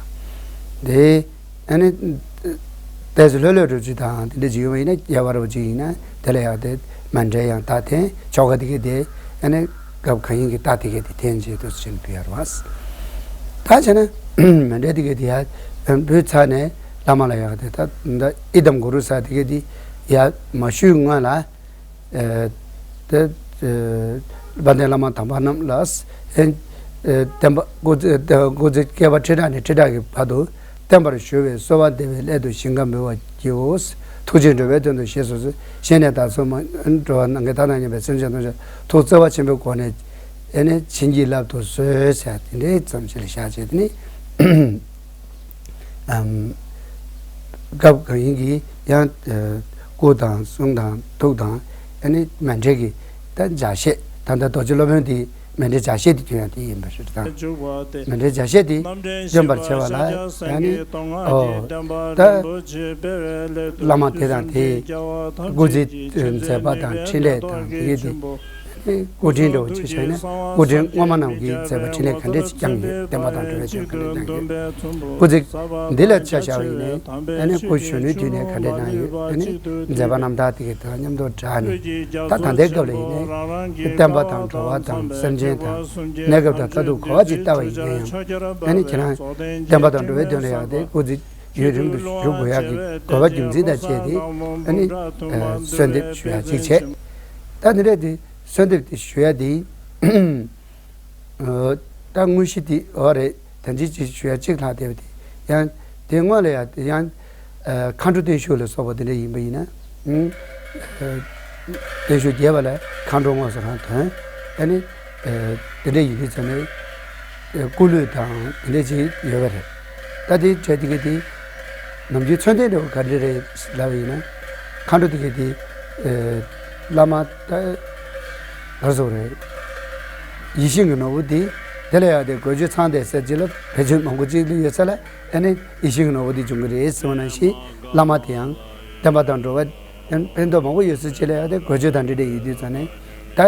དེ། ཨ་ནི། ཏོག་ཙམ་ལྷོད་ལྷོད་འགྲོ་རྒྱུ་དང་དེ་འདྲ་ཅིག་ཡོད་པ་ཡིན་ན་རྒྱས་པ་རུ་ཅིག་ཡིན་ན་དེ་ལ་ཡག་དེ་མཎྜལ་ཡང་ད་འཐེན་ཆོ་ག་དེ་གས་དེ་ཨ་ནི་སྐབས་གང་ཡིན་གྱི་ད་དེ་གས་དེ་འཐེན་བྱེད་དུ་ཕྱིན་པ་ཡོད་རེད་བ། ད་བྱས་ན་མཎྜལ་དེ་གས་དེ་ཡ་འབུལ་ཚར་ནས་བླ་མ་ལ་ཡག་དེ་ད་ད་ཨི་དམ་གུ་རུ་ས་དེ་གས་དེ་ཡ་མ་ཞུས་སྔོན་ལ། ཨེ་དེ་ཨེ་དཔལ་ལྡན་བླ་མ་དམ་པ་རྣམས་ལ་ཨེ་ཨེ་བསྟན་པ་སྐུ་ཚེ་སྐུ་ཚེ་བསྐལ་པ་ཁྲི་ཕྲག་ནས་ཁྲི་ཕྲག་གི་བར་དུ་བརྟན་པར་བཞུགས་པའི་གསོལ་བ་འདེབས་པའི་སླད་དུ་ཞིང་ཁམས་འབུལ་བར་བགྱིའོ། ཐུགས་རྗེས་འགྲོ་བའི་དོན་དུ་ཞེས་སོགས་སུ་གཞན་ནས་བདག་སོགས་མ་འགྲོ་བ་ནམ་མཁའི་མཐའ་དང་མཉམ་པའི་སེམས་ཅན་ཐམས་ཅད་ཐུགས་བརྩེ་བ་ཆེན་པོའི་སྒོ་ནས་ཨེ་ནས་བྱིན་གྱིས་བརླབ་ཏུ་གསོལ་ཟེར་དེ་འདྲའི་ཙམ་ཞིག་ལ་བཞག་བྱས་དེ་ནི། ཨམ། སྐབས་གང་ཡིན་གྱི་ཡང་ཨ་སྐུ་དང་གསུང་དང་ཐུགས་དང་ཨ་ནི་མཎྜལ་གྱི་ད་ལྗགས་བཤད་ད་ལྟ་རྡོ་རྗེ་སློབ་དཔོན་དེ་མཎྜལ་ལྗགས་བཤད་དེ་སྟོན་ཡང་དེ་ཡིན་པ་རེད་ད། མཎྜལ་ལྗགས་བཤད་དེ་སྟོན་པར་བྱ་བ་ལ་ཡང་ནི་ཨོ་ད་བླ་མ་དེ་དང་དེའི་སྐུ་ཚེ་མཛད་པ་དང་འཕྲིན་ལས་དང་དེ་གའི་དེ། སྐུ་ཕྲེང་འདྲ་བོ་ཅིག་བྱས་ན་སྐུ་ཕྲེང་སྔོན་མ་རྣམས་ཀྱིས་མཛད་པ་འཕྲིན་ལས་ག་འདྲས་ཅིག་བསྐྱངས་ཡོད། བསྟན་པ་དང་འགྲོ་བའི་དོན་ག་འདྲས་བསྐྱངས་ཡོད། སྐུ་ཚེ་འདི་ལ་ཆ་བཞག་པ་ཡིན་ནའི་ཨ་ནི་སྐུ་གཞོན་ནུའི་དུས་ནས་ག་འདྲས་གནང་ཡོད། ཨ་ནི་མཛད་པ་རྣམ་ཐར་དེ་གའི་དང་མཉམ་དུ་སྦྲགས་ནས་ད་ད་ལྟའི་སྐབས་ལ་ཡིན་ནའི་བསྟན་པ་དང་འགྲོ་བ་དང་སེམས་ཅན་དང་གནས་སྐབས་དང་མཐར་ཐུག་གོ་བ་ཅིག་བལྟ་བ་ཡིན་ན་ཡང་ཨ་ནི་ཁྱེད་རང་བསྟན་པ་དང་འགྲོ་བའི་དོན་ལ་ཡང་དེ་སྐུ་ཚེ་ཡུན་རིང་དུ་བཞུགས་དགོས་ཡག་གི་དགོས་པ་རྒྱུ་མཚན་དང་བཅས་ཏེ་ཨ་ནི་གསོལ་འདེབས་ཞུ་ཡག་ཅིག་བྱས། ད་དེ་འདྲས་དེ་གསོལ་འདེབས་དེ་ཞུ་ཡག་དེ་ད་དངོས་གཞི་དེ་འོ་རེད། ད་ཅི་ཅིག་ཞུ་ཡག་ཅིག་ལྷག་བསྡད་པ་དེ་ཡང་དེ་སྔོན་ལ་ཡང་དེ་ཡང་མཁའ་འགྲོ་བརྟན་བཞུགས་ལ་སོགས་པ་དེ་འདྲས་ཡིན་པ་ཡིན་ན་བརྟན་བཞུགས་རྒྱས་པ་ལ་མཁའ་འགྲོ་དངོས་སུ་རང་ཐོན། ཨ་ནི། དེ་འདྲ་ཡིན་དུས་ཙམ་ནས། སྐུ་གླུད་དང་དེ་འདྲ་ཅིག་ཡོད་པ་རེད། ད་དེ་གྲས་དེ་ག་དེ། ནམ་རྒྱུན་མཚོན་དོན་འདྲ་བོ་ག་འདྲ་རེད་ལབ་པ་ཡིན་ན། མཁའ་འགྲོ་དེ་ག་དེ། བླ་མ་ད། ག་རེ་ཟེར་དགོས་རེད། ཡིད་བཞིན་གྱི་ནོར་བུ་དེ། དེ་ལ་ཡང་དེ་དགོས་ཆོས་ཚང་བསྡད་ས་ཅིག་ལ་བེད་སྤྱོད་མང་པོ་ཅིག་ལ་ཡོད་ས་ལ་ཨ་ནི་ཡིད་བཞིན་གྱི་ནོར་བུ་དེ་འབྱུང་གི་རེད་ཟེར་བ་ནང་བཞིན་བླ་མ་དེ་ཡང་བསྟན་པ་དང་འགྲོ་བ་ཕན་ཐོགས་མང་པོ་ཡོད་ས་ཅིག་ལ་ཡང་དེ་དགོས་ཆོས་དང་འབྲེལ་འབྲེལ་ཡོད་དུས་ཙམ་ནས་ད།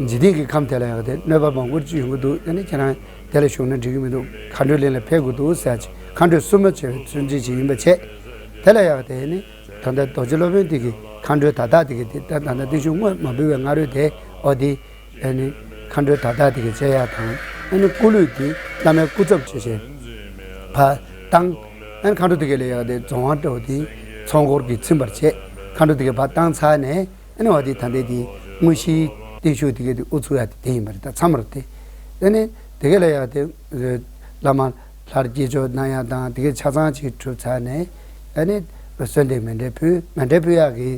འཇིག་རྟེན་གྱི་ཁམས་དེ་ལ་ཡང་དེ་གནོད་པ་མང་པོ་ཅིག་ཡོང་གི་འདུག་ཨ་ནི་ཁྱེད་རང་དེ་ལ་ཞུགས་ན་འགྲིག་གི་མི་འདུག་མཁའ་འགྲོའི་གླིང་ལ་ཕེབས་དགོས་འདུག་ཟེར་ཅིག་མཁའ་འགྲོས་བསུ་མ་བྱས་པའི་མཚོན་བྱེད་ཅིག་ཡིན་པ་བྱས། དེ་ལ་ཡང་དེ་ནི་ད་ལྟ་རྡོ་རྗེ་སློབ་དཔོན་དེ་གི་མཁའ་འགྲོའི་བརྡ་རྟགས་དེ་གི་དེ་ད་ད་ལྟ་བརྟན་བཞུགས་དངོས་མ་འབུལ་བའི་སྔ་རོལ་དེ་འོ་དེ་ཨ་ནི་མཁའ་འགྲོའི་བརྡ་རྟགས་དེ་གི་བྱེད་ཡག་དང་ཨ་ནི་སྐུ་གླུད་དེ་བླ་མའི་སྐུ་ཚབ་བྱས་བྱས་ཕར་བཏང་། ཨ་ནི་མཁའ་འགྲོ་དེ་གི་ལ་ཡང་དེ་རྫོང་བ་འདྲ་བོ་དེ་ཚོགས་འཁོར་གྱིས་ཚིམ་པར་བྱས། མཁའ་འགྲོ་དེ་གི་ཕར་བཏང་ཚར་ནས། ཨ་ནི་འོ་དེ་ད་ལྟའི་དེ་དངོས་གཞིའི་བརྟན་བཞུགས་དེ་གའི་དེ་དབུ་ཚུགས་ཡ་དེ་དེ་ཡིན་པ་རེད། ད་མཚམས་རེད་དེ། ཨ་ནི་དེ་གའི་ལ་ཡ་དེ་བླ་མ་ལྷར་བསྐྱེད་ཆོག་གནང་ཡ་དང་དེ་གའི་ཆ་ཚང་ཅིག་གྲུབ་ཚར་ནས་ཨ་ནི་གསོལ་འདེབས་མཎྜལ་ཕུལ། མཎྜལ་ཕུལ་ཡག་གི་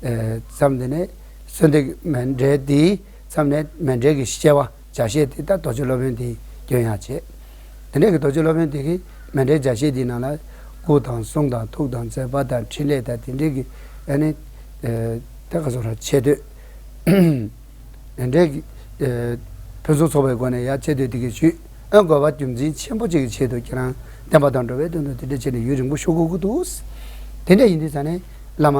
མཚམས་དེ་ནས་གསོལ་འདེབས་མཎྜལ་དེའི་མཚམས་ནས་མཎྜལ་གྱི་སྐྱེ་བ་ཇ་ཤེད་དེ་ད་རྡོ་རྗེ་སློབ་དཔོན་དེ་སྐྱོན་ཡག་བྱས། དེ་འདྲའི་གི་རྡོ་རྗེ་སློབ་དཔོན་དེ་གིས་མཎྜལ་ཇ་ཤེད་འདིའི་ནང་ལ་སྐུ་དང་གསུང་དང་ཐུགས་དང་མཛད་པ་དང་འཕྲིན་ལས་དང་དེ་འདྲའི་གི་ཨ་ནི་ད་ག་སོགས་ར་ཆེ་བསྟོད། དེ་འདྲའི་གི་ཕུན་སུམ་ཚོགས་པའི་སྒོ་ནས་ཡར་ཆེ་བསྟོད་དེ་གི་ཞུས། ཨ་དགོས་པ་རྒྱུ་མཚན་ཆེན་པོ་གཅིག་གི་ཆེད་དུ་ཁྱེད་རང་བསྟན་པ་དང་འགྲོ་བའི་དོན་དུ་དེ་འདྲ་བྱས་ནས་ཡུན་རིང་པོ་བཞུགས་དགོས་ཀྱི་འདུག་དེ་འདྲ་ཡིན་དུས་ཙང་ནས་བླ་མ་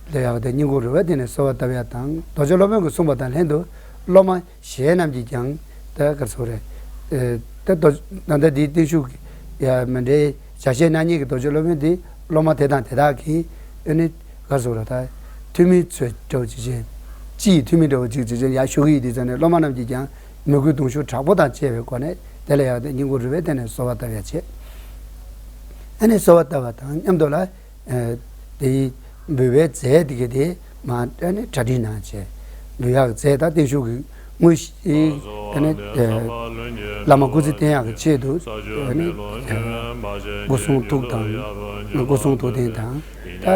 ལ་ཡག་དེ་སྙིང་ཁོང་རུས་པ་བརྟེན་ནས་གསོལ་བ་བཏབ་ཡ་དང་རྡོ་རྗེ་སློབ་དཔོན་གྱིས་གསུངས་པ་དང་ལྷན་དུ་སློབ་མ་གཞན་རྣམས་ཀྱིས་ཀྱང་ད་ག་རེ་ཟེར་དགོས་རེད། ད་རྡོ་ད་ལྟ་འདིའི་བརྟན་བཞུགས་ཀྱི་ཡ་མཎྜལ་ཇ་ཤེད་གནང་མཁན་གྱི་རྡོ་རྗེ་སློབ་དཔོན་འདི་སློབ་མ་དེ་དང་དེ་དག་གིས་ཨ་ནི་ག་རེ་ཟེར་དགོས་རེད། ད་ཐུན་མིན་ཚོས་འདྲ་བོ་ཅིག་བྱས། སྤྱི་ཡི་ཐུན་མིན་འདྲ་བོ་ཅིག་བྱས་བྱས་ཡར་ཞུ་གི་ཡོད་དུས་ཙང་ནས་སློབ་མ་རྣམས་ཀྱིས་ཀྱང་མོས་གུས་གདུང་ཤུགས་དྲག་པོ་དང་བཅས་པའི་སྒོ་ནས་དེ་ལ་ཡག་དེ་སྙིང་ཁོང་རུས་པའི་གཏིང་ནས་གསོལ་བ་བཏབ་ཡ་བྱས། ཨ་ནི་གསོལ་བ་བཏབ་པ་དང་མཉམ་དུ་ལ། དེའི་འབུལ་བའི་རྫས་དེ་ག་དེ་མར་ཨ་ནི་གྲ་སྒྲིག་གནང་བྱས། འབུལ་ཡག་རྫས་དང་བརྟན་བཞུགས་ཀྱི་དངོས་གཞི་ཨ་ནི་བླ་མ་སྐུ་ཚེ་བརྟན་ཡག་གི་ཆེད་དུ་ཨ་ནི་སྐུ་གསུང་ཐུགས་དང་སྐུ་གསུང་ཐུགས་རྟེན་དང་ད་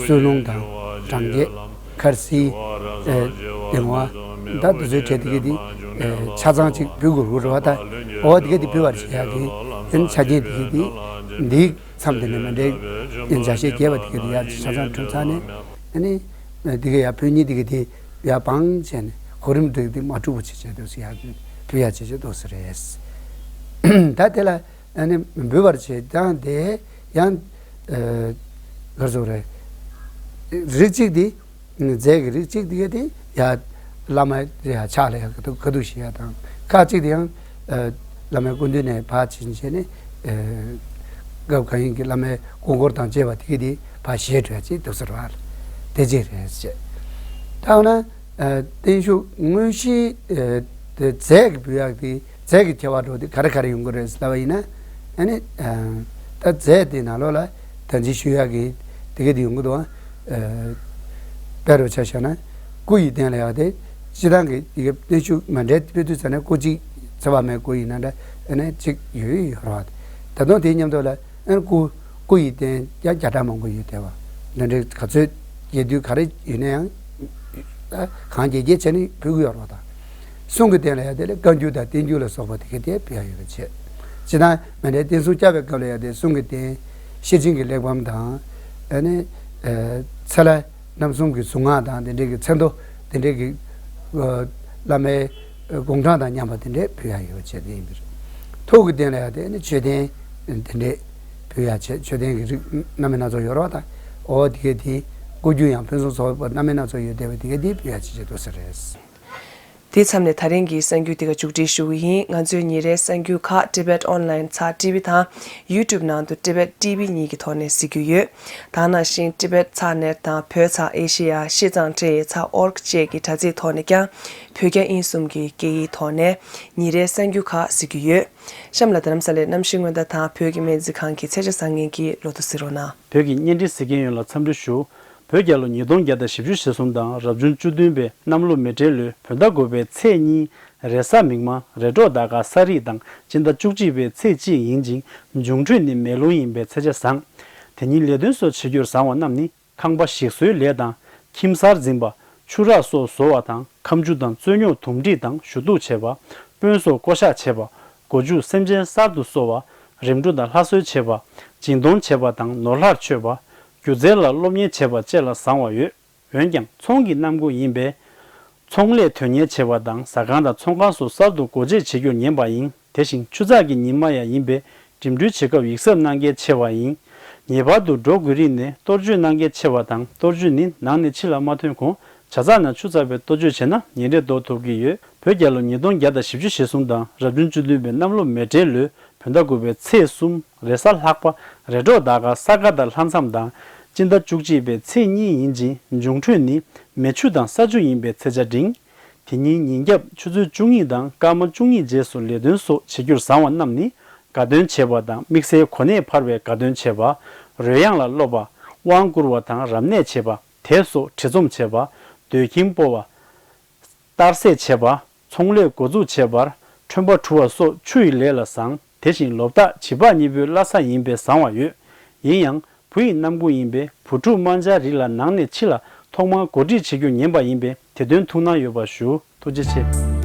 གསོལ་ལྷུང་དང་བྲང་རྒྱས། འཁར་གསིལ། ཨེ། གདིང་བ། ད་དེ་ཚོའི་གྲས་དེ་གའི་དེ། ཨེ། ཆ་ཚང་ཅིག་ཕུལ་དགོས་རེད་བ་ད། འོ་དེ་གའི་དེ་ཕུལ་བར་བྱེད་ཡག་གི། ཨེ། ཆ་རྐྱེན་དེ་གའི་དེ། འདིའི་མཚམས་དེ་ནས་མཎྜལ་ཇ་ཤེད་རྒྱས་པ་དེ་གའི་དེ་ཡར་ཆ་ཚང་གྲུབ་ཚར་ནས། ཨ་ནི། དེ་གའི་ཡར་ཕུལ་མཁན་དེ་གའི་དེ་ཡར་བང་བྱས་ནས་གོ་རིམ་དེ་གའི་དེ་མ་འཁྲུག་པ་བྱེད་བྱེད་འདུག་ཟེར་ཡག་གི་ཕུལ་ཡག་བྱེད་བྱེད་འདུག་ཟེར་རེད། ད་དེ་ལ། ཨ་ནི་འབུལ་བར་བྱེད་དང་དེ་ཡང་། ཨ། ག་རེ་ཟེར་དགོས་རེད། རིགས་གཅིག་དེ། རྫས་ཀྱི་རིགས་གཅིག་དེ་ག་དེ་ཡ། བླ་མ་ཡ་ཕྱག་ལ་ཡ་ག་དུ་ག་དུ་བཞེས་ཡ་དང་ཁ་གཅིག་དེ་ཡང་། ཨ། བླ་མའི་སྐུ་མདུན་ནས་ཕར་ཕྱིན་བྱས་ནས། ཨ། སྐབས་གང་ཡིན་གྱི་བླ་མའི་སྐུ་འཁོར་དང་བཅས་པ་དེ་ག་དེ་ཕར་བཞེས་འགྲོ་ཡ་ཅིག་འདུག་ཟེར་བ། དེ་གཅིག་རེད་ཅེས། ད་འོ་ན། ཨ། བརྟན་བཞུགས་དངོས་གཞིའི། ཨ། དེ་རྫས་ཀྱི་འབུལ་ཡག་དེ་རྫས་ཀྱི་ཁྱད་པར་འགྲོ་དེ་ག་རེ་ག་རེ་ཡོང་གི་རེད་ལབ་པ་ཡིན་ན། ཨ་ནི། ཨ། ད་རྫས་དེ་ནང་ལོགས་ལ་ད་ཅི་ཞུ་ཡག་གི་དེ་ག་དེ་ཡོང་གི་འདུག་ཨ། དཔེ་རུ་ཆ་བཞག་ན་སྐུ་ཡི་རྟེན་ལ་ཡག་དེ་སྤྱི་བཏང་གི་ཡི་གེ་བརྟན་བཞུགས་མཎྜལ་ཕུལ་དུས་ཙམ་ནས་སྐུ་གཅིག་ཚེ་དཔག་མེད་སྐུ་ཡིན་ན་འདྲ་ཨ་ནི་གཅིག་ཡོད་ཡོད་རེད་བ། ད་དུང་དེའི་མཉམ་དུ་ལ། ཨ་ནི་སྐུ། སྐུ་ཡི་རྟེན་ཡང་བརྒྱ་ཕྲག་མང་པོ་ཡོད་དེ་བ། འདི་འདྲའི་ག་ཚོད་རྒྱས་བསྡུས་ག་རེ་ཡོད་ན་ཡང་། ཨ། གང་རྒྱས་རྒྱས་བྱས་ནས་ཕུལ་གྱི་ཡོད་རེད་བ་དང་། གསུང་གི་རྟེན་ལ་ཡང་དེ་ལས་བཀའ་འགྱུར་དང་བསྟན་འགྱུར་ལ་སོགས་པ་དེ་ག་དེ་ཕུལ་ཡག་ཡོད་པ་བྱས། སྤྱིར་བཏང་མཎྜལ་རྟེན་གསུམ་བསྐྱར་བའི་སྐབས་ལ་ཡང་དེ་གསུང་གི་རྟེན། ཤེར་ཕྱིན་གྱི་གླེགས་བམ་དང་། ཨ་ནི། ཨ། ཚེ་ལྷ། རྣམ་གསུམ་གྱི་གཟུངས་སྔགས་དང་དེ་འདྲའི་གི་མཚན་ཐོ་དེ་འདྲའི་གི། ཨ། བླ་མའི་དགུང་གྲངས་དང་མཉམ་པ་དེ་འདྲས་ཕུལ་ཡག་ཡོད་པ་བྱས་དེ་ཡིན་པས། ཐུགས་ཀྱི་རྟེན་ལ་ཡང་དེ་ནི་མཆོད་རྟེན་དེ་འདྲས་ཕུལ་ཡག་བྱས། མཆོད་རྟེན་གྱི་རིགས་སྣ་མིན་སྣ་ཚོགས་ཡོད་རེད་བ་དང་། འོ་དེ་གའི་དེ་ ཕོ་རྒྱུད་ཡང་ཕུན་སུམ་ཚོགས་པ་སྣ་མིན་སྣ་ཚོགས་ཡོད་བསྡད་པ་དེ་ག་དེ་ཕུལ་ཡ་ཅིག་བྱེད་འདུག་ས་རེད། དེ་མཚམས་ནས་ད་རིང་གི་གསར་འགྱུར་འདི་ག་མཇུག་སྒྲིལ་ཞུ་གི་ཡིན། ང་ཚོའི་ཉིན་རེའི་གསར་འགྱུར་ཁག་Tibet Online ཚགས་ཊི་ཝི་དང་YouTube ནང་དུ་Tibet T V གཉིས་ཀྱི་ཐོག་ནས་གཟིགས་རྒྱུ་ཡོད། ད་ག་ནང་བཞིན་Tibet ཚགས་ནེར་དང་བོད་ཚགས་ཨེ་ཤེ་ཡ་ཤིས་ཙང་ཊའེ་ཚགས་ཨོ་རྒ་བཅས་ཀྱི་དྲ་ཚིགས་ཐོག་ནས་ཀྱང་བོད་རྒྱ་དབྱིན་གསུམ་གྱི་སྐད་ཡིག་ཐོག་ནས་ཉིན་རེའི་གསར་འགྱུར་ཁག་གཟིགས་རྒྱུ་ཡོད། གཤམ་ལ་རྡ་རམ་ས་ལའི་གནམ་གཤིས་སྔོན་བརྡ་དང་བོད་ཀྱི་སྨན་རྩིས་ཁང་གི་ཚད་ཆ་བཟང་ངན་གྱི་ལོ་ཐོ་གཟིགས་རོགས་གནང་། བོད་ཀྱི་བརྙན་འཕྲིན་གཟིགས་མཁན་ཡོངས་ལ་འཚམས་འདྲི་ཞུ། བོད་རྒྱལ་ལོ་ཉིས་སྟོང་བརྒྱ་དང་བཞི་བཅུ་ཞེ་གསུམ་དང་རབ་བྱུང་བཅུ་བདུན་པའི་གནམ་ལོ་མེ་སྤྲེལ་ལོའི་བོད་ཟླ་དགུ་པའི་ཚེས་གཉིས་རེས་གཟའ་མིག་དམར། རེས་གྲོགས་ཟླ་སྐར་གསར་རིགས་དང་སྤྱི་ཟླ་བཅུ་གཅིག་པའི་ཚེས་གཅིག་ཡིན་ཅིང་། འབྱུང་འཕྲོད་ནི་མེ་རླུང་ཡིན་པའི་ཚེས་ཆ་བཟང་། དེ་ཉིན་ལས་དོན་སོགས་བྱེད་རྒྱུར་བཟང་བ་རྣམས་ནི། ཁང་པ་ཞིག་བཟོའི་ལས་དང་། ཁྱིམ་གསར་འཛིན་པ། ཆུ་རགས་སོགས་བཟོ་བ་དང་། ཁ་མཆུ་དང་རྩོད་རྙོག་དུམ་སྒྲིག་དང་ཞུ་གཏུག་བྱེད་པ། དཔོན་སོགས་བསྐོ་གཞག་བྱེད་པ། སྒོ་ཕྱུགས་སེམས་ཅན་གསར་དུ་གསོ་བ། རིམ་གྲོ་དང་ལྷ་གསོལ་བྱེད་པ། སྦྱིན་གཏོང་བྱེད་པ་དང་ནོར་ལྷར་མཆོད་པ། སྒྱུ་རྩལ་ལ་སློབ་གཉེར་བྱེད་པ་བཅས་ལ་བཟང་བ་ཡོད། འོན་ཀྱང་ཚོང་གི་གནམ་སྒོ་ཡིན་པས། ཚོང་ལས་དོན་གཉེར་བྱེད་པ་དང་ཟ་ཁང་དང་ཚོང་ཁང་སོགས་གསར་དུ་སྒོ་འབྱེད་བྱེད་རྒྱུར་ཉན་པ་ཡིན། དེ་བཞིན་ཆུ་ཚགས་ཀྱི་ཉི་མ་ཡང་ཡིན་པས། འགྲིམ་འགྲུལ་བྱེད་སྐབས་ཡིག་ཚབ་གནང་གལ་ཆེ་བ་ཡིན། ངེས་པར་དུ་འགྲོ་དགོས་རིགས་ནས་གཏོར་སྐྱོན་གནང་གལ་ཆེ་བ་དང་། གཏོར་སྐྱོན་ནི་ནང་ནས་ཕྱི་ལ་མ་ཐོན་གོང་ཇ་ཚགས་ནང་ཆུ་ཚ་བའི་གཏོར་སྐྱོན་བྱས་ན་ཉིན་རེ་ལྡོག་ཐུབ་ཀྱི་ཡོད། བོད་རྒྱལ་ལོ་ཉིས་སྟོང་བརྒྱ་དང་བཞི་བཅུ་ཞེ་གསུམ་དང་རབ་བྱུང་བཅུ་བདུན་པའི་གནམ་ལོ་མེ་སྤྲེལ་ལོའི་བོད་ཟླ་དགུ་པའི་ཚེས་གསུམ་རེས་གཟའ་ལྷག་པ། རེས་གྲོགས་ཟླ་སྐར་ས་ག་ཟླ་ལྷ་མཚམས་དང་། སྤྱི་ཟླ་བཅུ་གཅིག་པའི་ཚེས་གཉིས་ཡིན་ཅིང་། འབྱུང་འཕྲོད་ནི་མེ་ཆུ་དང་ས་ཆུ་ཡིན་པའི་ཚེས་ཆ་འབྲིང་། དེ་ཉིན་ཉིན་རྒྱབ་ཆུ་ཚོད་བཅུ་གཉིས་དང་སྐར་མ་བཅུ་གཉིས་རྗེས་སུ་ལས་དོན་སོགས་བྱེད་རྒྱུར་བཟང་བ་རྣམས་ནི། དགའ་སྟོན་བྱེད་པ་དང་དམིགས་བསལ་གོ་གནས་འཕར་བའི་དགའ་སྟོན་བྱེད་པ། རོལ་དབྱངས་ལ་སློབ་པ། དབང་བསྐུར་བ་དང་རབ་གནས་བྱེད་པ། དེབ་སོགས་བྲིས་རྩོམ་བྱེད་པ། སྡོད་ཁྱིམ་སྤོ་བ། གཏར་སྲེག་བྱེད་པ། ཚོང་ལས་འགོ་འཛུགས་བྱེད་པར། ཁྲོན་པ་འཁྲུ་བ་སོགས་ཆུ་ཡི་ལས་ལ་བཟང་། དེ་བཞིན་ལོ་རྟགས་བྱི་ཕག་གཉིས་པོའི་བླ་གཟའ་ཡིན་པས་བཟང་བ་ཡོད། ཡིན་ཡང་བུ་ཡི་གནམ་སྒོ་ཡིན་པས་བུ་ཕྲུག་དམར་འབྱར་རིགས་ལ་ནང་ནས་ཕྱི་ལ་ཐོག་མར་གོ་སྒྲིག་བྱེད་རྒྱུར་ཉན་པ་ཡིན་པས་དེ་དོན་ཐུགས་སྣང་ཡོད་པ་ཞུ། ཐུགས་རྗེ་ཆེ།